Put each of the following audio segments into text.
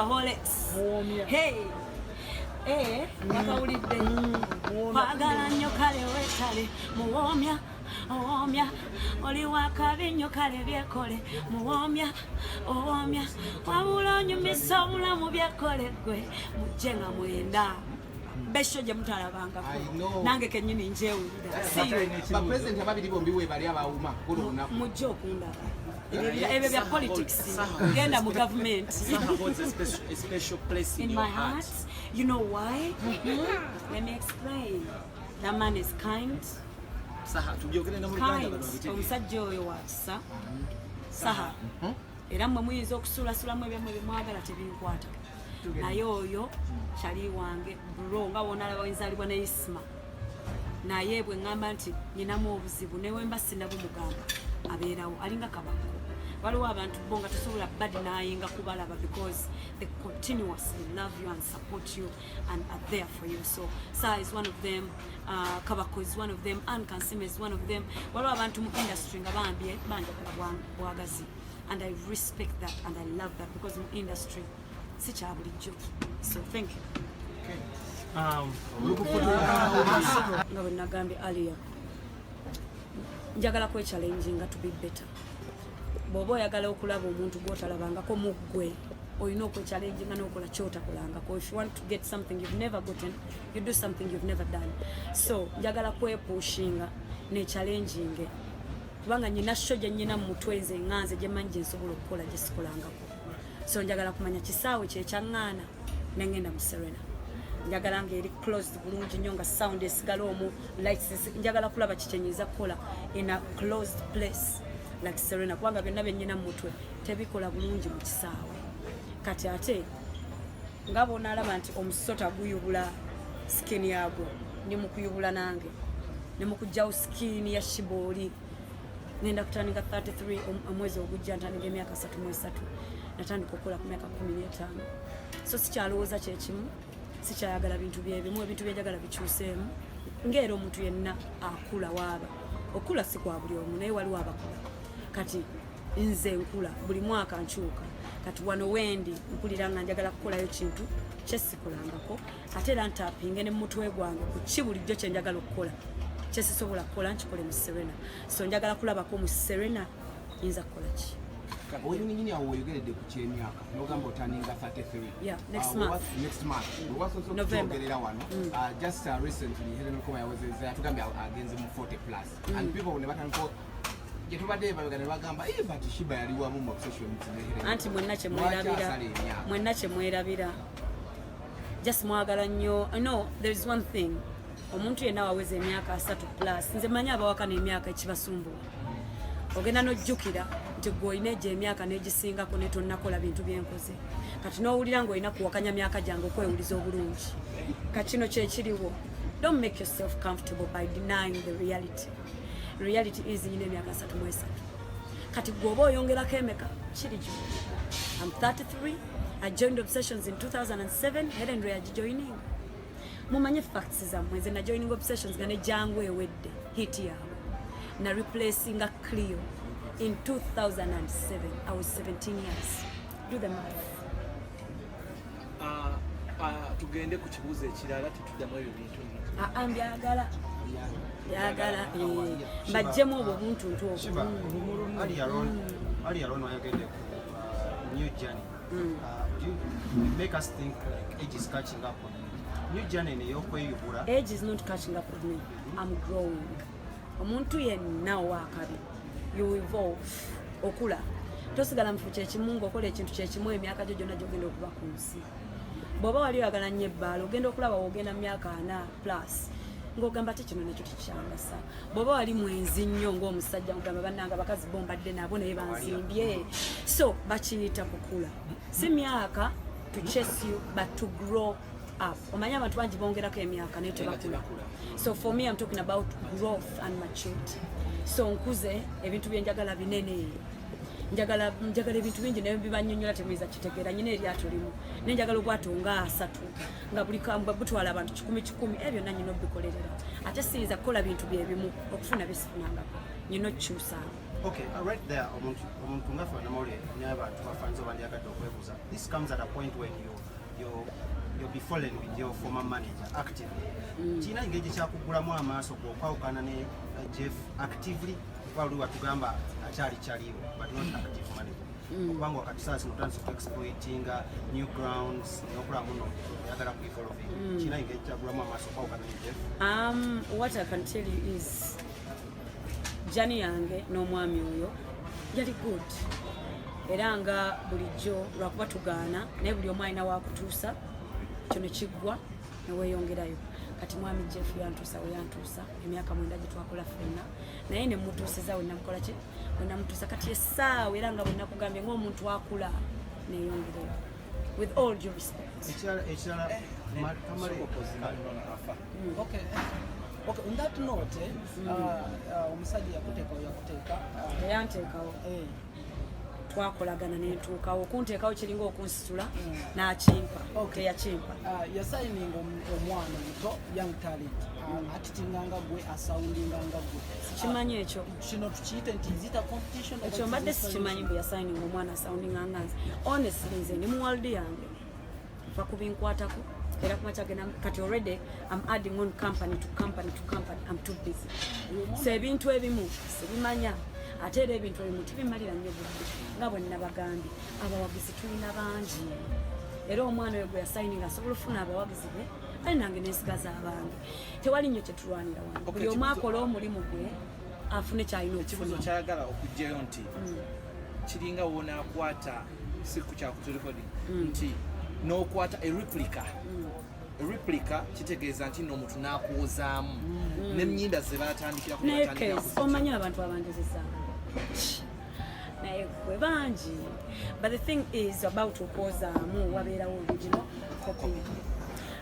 Holex. Hey. Eh, wakawulidde. Kwagala nnyo kale wetale muwoomya owoomya oli wakabi nnyo kale byekole muwoomya owoomya wabula onyumisa obulamu byekole gwe mujje nga mwenda besho gye mutalabangako. I know. Nange kennyini njewulira. See you. Bapulezidenti ababiri bombi webali abawuma kuli olunaku. Mujje okundaba. Ebyo bya politics, genda mu gavumenti. Saha holds a special place in In your my heart. heart. You know why? Let me explain. That man is kind. Saha, tubyogere na mu Luganda Kind. bano babitegeere. Omusajja oyo wa kisa, Saha. Era mmwe muyinza okusuulasulamu ebyammwe byemwagala, tebinkwata, naye oyo kyali wange bro, nga wonalaba wenzaalibwa ne Isma. Naye bwe ŋŋamba nti nyinamu obuzibu, newemba sinabumugamba, abeerawo alinga kabako. Waliwo abantu bo nga tosobola badenyinga kubalaba because they continuously love you and support you and are there for you. So Saha is one of them, Kabako is one of them and Kansime is one of them. Waliwo abantu mu industry nga bambye banjagala bwagazi and I respect that and I love that because mu industry si kya bulijjo. So thank you. Nga bwe nagambye earlier, njagala kwechallenginga to be better. Bw'oba oyagala okulaba omuntu gw'otalabangako mu ggwe, olina okwechallenginga n'okola kyotakolangako. If you want to get something you've never gotten, you do something you've never done. So njagala kwepushinga nechallenginge kubanga nyina show gye nyina mu mutwe nze ŋŋanze gye mmanyi gye nsobola okukola gye sikolangako. So njagala kumanya kisaawe kyekyaŋŋaana nengenda mu Serena. Njagala nga eri closed bulungi nnyo, nga sound esigala omwo, lights njagala kulaba kikyenyinza kukola in a closed place like Serena, kubanga byonna byenyina mu mutwe tebikola bulungi mu kisaawe. Kati ate nga bonaalaba nti omusota guyubula skin yagwo, ndi mu kuyubula nange ne mu kugjawo skin ya Shibooli. Ngenda kutandika 33 omwezi ogujja, ntandika emyaka 33. Natandika okukola ku myaka 15, so sikyalowooza kyekimu, sikyayagala bintu byebimu, ebintu byenjagala bikyuseemu. Ngaera omuntu yenna akula, waaba okula si kwa buli omu, naye waliwo abakula. Kati nze nkula buli mwaka, nkyuka. Kati wano wendi mpulira nga njagala kukolayo kintu kyesikolangako, ate era ntapinge ne mutwe gwange ku ki bulijjo kyenjagala okukola kyesisobola kukola, nkikole mu Serena. So njagala kulabako mu Serena yinza kukola ki. Wenyininyini awo weyogeredde ku kyemyaka nogamba oturninga 33. Yeah, next month. Next month wewasoose November. okukyogerera wano. Just recently Helen Lukoma yawezezza, yatugambye agenze mu 40 plus and people ne batandika gye tubadde emabega ne bagamba, "Eh, but Shiba yali wamu mu Obsessions ne Helen." Anti mwenna Lwaki kyemwerabira asala emyaka? Mwenna kyemwerabira, just mwagala nnyo. No, there is one thing: omuntu yenna waweza emyaka 30 plus, nze manyi abawaka n'emyaka ekibasumbuwa, ogenda n'ojjukira nti gwe olina egyo emyaka n'egisingako ne tonnakola bintu byenkoze. Kati n'owulira ng'olina kuwakanya myaka gyange okwewuliza obulungi. Kati kino kyekiriwo: don't make yourself comfortable by denying the reality. Reality is nyina emyaka 33. Kati gwe oba oyongerako emeka, kiri gyo. I'm 33. I joined Obsessions in 2007. Helen lwe yagijoining. Mumanye facts zammwe. Nze na joining Obsessions nga nejangu ewedde hit yaabwe, na replacinga Cleo in 2007. I was 17 years. Do the math. Ah, ah, tugende ku kibuuzo ekirala, tetuddamu ebyo bintu nno. Aa, mbyagala, byagala, eh, mbajjemu obwo obuntuntu obwo. Shiba, earlier on wayogedde ku new journey. Do you make us think like age is catching up on you? New journey neyokweyubula. Age is not catching up with me. I'm growing. Omuntu yenna owakabi, you evolve, okula. Tosigala mufu kyekimu ngaokola ekintu kyekimu emyaka gyo gyonna gyogenda okuba ku nsi. Bw'oba wali oyagala nnyo ebbaala, ogenda okulaba wogenda mu myaka 40 plus ng'ogamba te kino nakyo tekikyangasa. Bw'oba wali mwenzi nnyo ng'omusajja, ogamba bannanga abakazi bo mbadde nabo naye banzimbye. So bakiyita kukula, si myaka to chase you but to grow up. Omanyi abantu bangi bongerako emyaka naye tebakula. So for me, I'm talking about growth and maturity. So nkuze, ebintu byenjagala binene. Njagala ebintu bingi naye bibanyonyola temuyinza kitegeera. Nyina eryato limu naye njagala obwato nga asatu nga buli kamba butwala abantu kikumi kikumi. Ebyo byonna nyina obikolerera, ate siyinza kukola bintu byebimu okufuna byesifunangako, nyina okukyusaamu. Okay, right there, omuntu nga ffe bannamawulire n'abantu bafanzi bandyagadde okwebuuza. This comes at a point when you're befallen with your former manager actively. Kirina engeri gye kyakugulamu amaaso gwe okwawukana ne Jeff actively, kuba luli watugamba akyali kyaliwo but not active manager. Okubanga wakati saa zino otandise okuexploitinga new grounds n'okulaba muno oyagala ku evolving. Kirina engeri kyagulamu amaaso okwawukana ne Jeff? What I can tell you is journey yange n'omwami oyo yali good, era nga bulijjo lwakuba tugaana, naye buli omu alina wakutuusa, kyo ne kiggwa neweeyongerayo. Kati mwami Jeff yantuusa we yantuusa emyaka 9 gye twakola ffenna, naye ne mutuusiza we namukola ki, we namutuusa. Kati essaawa, era nga bwe nakugambye, ng'omuntu akula neeyongereyo, with all due respect. Ekirala Kamale. Okay. On that note, omusajja yakuteekawo, yakuteeka Teyanteekawo. Twakolagana nentuukawo. Okunteekawo kiringa okunsitula n'akimpa. Teyakimpa. Yasayininga omwana omuto, young talent, actinga nga gwe, asoundinga nga gwe. Sikimanyi ekyo. Kino tukiyite nti is it a competition oba Ekyo it is mbadde a sikimanyi bwe yasayininga omwana asoundinga nga nze. Honestly, nze ndi mu world yange, nfa kubinkwatako era kumakya genda. Kati already I'm adding on company to company to company. I'm too busy, so ebintu ebimu sibimanya, ate era ebintu ebimu tibimalira nnyo budde. Nga bwe nabagambye, abawagizi tulina bangi, era omwana oyo gwe yasayininga asobola okufuna abawagizi be, ali nange nensigaza abange. Tewali nnyo kyetulwanira wano. Buli omu akola omulimu gwe afune kyalina Ekibuzo okufuna. Kyayagala okugjayo nti kiringa wonaakwata si ku kyakutu recording nti n'okwata ereplica. Ereplica kitegeeza nti n'omuntu n'akuwozaamu n'ennyimba ze batandikirako. Naye batandikira case omanyi abantu abanjozezaamu naye gwe bangi, but the thing is about okwozaamu, wabeerawo original copy.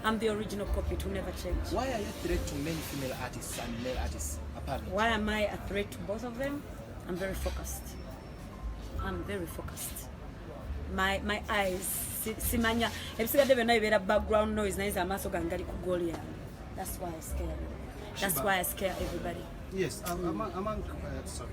I'm the original copy to never change. Why are you a threat to many female artists and male artists apparently? Why am I a threat to both of them? I'm very focused. I'm very focused. My eyes simanya ebisigadde byonna bibeera background noise, naye nze amaaso gange gali ku goal yange. That's why I scare you. That's Shiba. why I scare everybody. Yes, among sorry.